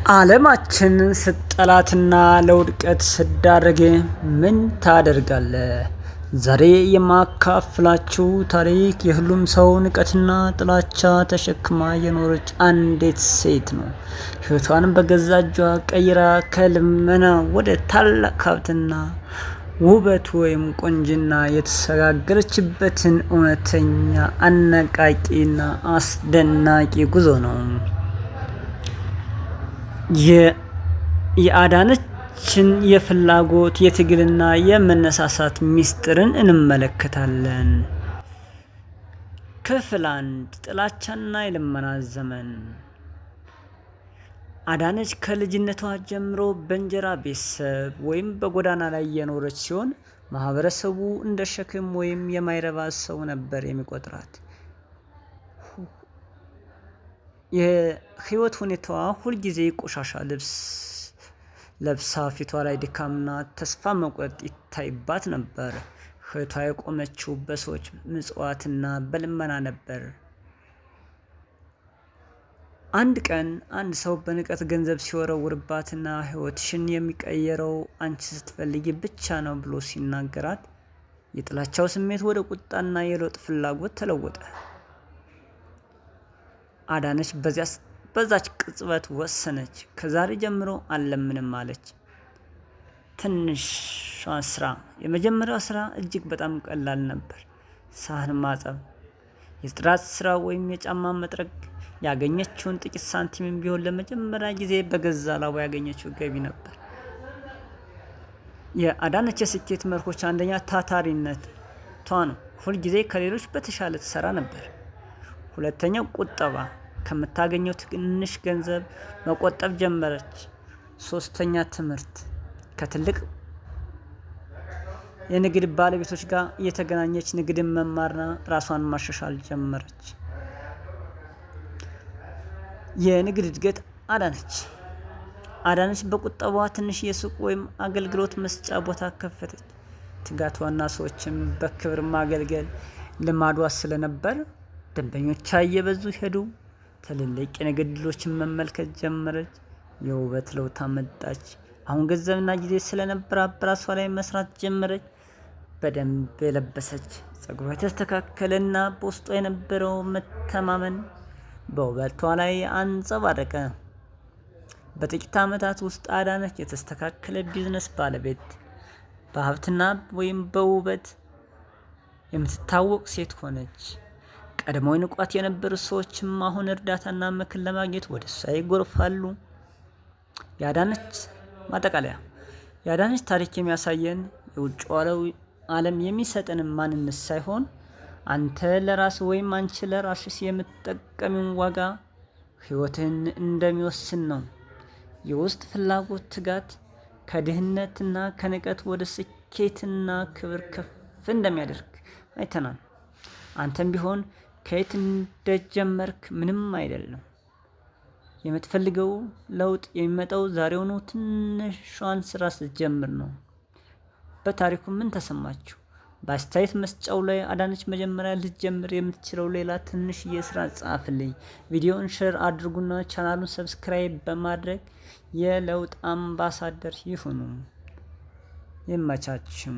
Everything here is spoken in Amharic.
ዓለማችን ስትጠላትና ለውድቀት ስትዳርግ ምን ታደርጋለህ? ዛሬ የማካፍላችሁ ታሪክ የሁሉም ሰው ንቀትና ጥላቻ ተሸክማ የኖረች አንዲት ሴት ነው። ሕይወቷን በገዛ እጇ ቀይራ ከልመና ወደ ታላቅ ሀብትና ውበት ወይም ቁንጅና የተሸጋገረችበትን እውነተኛ አነቃቂና አስደናቂ ጉዞ ነው። የአዳነችን የፍላጎት፣ የትግልና የመነሳሳት ሚስጥርን እንመለከታለን። ክፍል 1፦ ጥላቻና የልመና ዘመን። አዳነች ከልጅነቷ ጀምሮ በእንጀራ ቤተሰብ ወይም በጎዳና ላይ የኖረች ሲሆን፣ ማህበረሰቡ እንደ ሸክም ወይም የማይረባ ሰው ነበር የሚቆጥራት። የህይወት ሁኔታዋ ሁልጊዜ ቆሻሻ ልብስ ለብሳ፣ ፊቷ ላይ ድካምና ተስፋ መቁረጥ ይታይባት ነበር። ህይወቷ የቆመችው በሰዎች ምጽዋትና በልመና ነበር። አንድ ቀን አንድ ሰው በንቀት ገንዘብ ሲወረውርባትና ሕይወትሽን የሚቀየረው አንቺ ስትፈልጊ ብቻ ነው ብሎ ሲናገራት፣ የጥላቻው ስሜት ወደ ቁጣና የለውጥ ፍላጎት ተለወጠ። አዳነች በዛች ቅጽበት ወሰነች። ከዛሬ ጀምሮ አልለምንም አለች። ትንሿ ስራ፦ የመጀመሪያው ስራ እጅግ በጣም ቀላል ነበር። ሳህን ማጠብ፣ የጽዳት ስራ ወይም የጫማ መጥረግ። ያገኘችውን ጥቂት ሳንቲምም ቢሆን ለመጀመሪያ ጊዜ በገዛ ላቧ ያገኘችው ገቢ ነበር። የአዳነች የስኬት መርሆች፦ አንደኛ፣ ታታሪነቷ ነው። ሁልጊዜ ከሌሎች በተሻለ ትሰራ ነበር። ሁለተኛው፣ ቁጠባ። ከምታገኘው ትንሽ ገንዘብ መቆጠብ ጀመረች። ሶስተኛ፣ ትምህርት። ከትልቅ የንግድ ባለቤቶች ጋር እየተገናኘች ንግድን መማርና ራሷን ማሻሻል ጀመረች። የንግድ እድገት አዳነች በቁጠባዋ ትንሽ የሱቅ ወይም አገልግሎት መስጫ ቦታ ከፈተች። ትጋቷና ሰዎችን በክብር ማገልገል ልማዷ ስለነበር ደንበኞቿ እየበዙ ሄዱ። ትልልቅ የንግድ ዕድሎችን መመልከት ጀመረች። የውበት ለውጥ አመጣች። አሁን ገንዘብና ጊዜ ስለነበራት በራሷ ላይ መስራት ጀመረች። በደንብ የለበሰች፣ ጸጉሯ የተስተካከለና በውስጧ የነበረው መተማመን በውበቷ ላይ አንጸባረቀ። በጥቂት ዓመታት ውስጥ አዳነች የተስተካከለ ቢዝነስ ባለቤት፣ በሀብትና ወይም በውበት የምትታወቅ ሴት ሆነች። ቀድሞ ይንቋት የነበሩ ሰዎችም አሁን እርዳታና ምክር ለማግኘት ወደ እሷ ይጎርፋሉ። የአዳነች ማጠቃለያ፦ የአዳነች ታሪክ የሚያሳየን የውጭው ዓለም የሚሰጠንን ማንነት ሳይሆን አንተ ለራስህ ወይም አንቺ ለራስሽ የምትጠቀሚውን ዋጋ ህይወትህን እንደሚወስን ነው። የውስጥ ፍላጎት፣ ትጋት ከድህነትና ከንቀት ወደ ስኬትና ክብር ከፍ እንደሚያደርግ አይተናል። አንተም ቢሆን ከየት እንደጀመርክ ምንም አይደለም። የምትፈልገው ለውጥ የሚመጣው ዛሬውኑ ትንሿን ስራ ስትጀምር ነው። በታሪኩ ምን ተሰማችሁ? በአስተያየት መስጫው ላይ አዳነች መጀመሪያ ልትጀምር የምትችለው ሌላ ትንሽ የስራ ጻፍልኝ። ቪዲዮውን share አድርጉና ቻናሉን subscribe በማድረግ የለውጥ አምባሳደር ይሁኑ። ይመቻችሁ።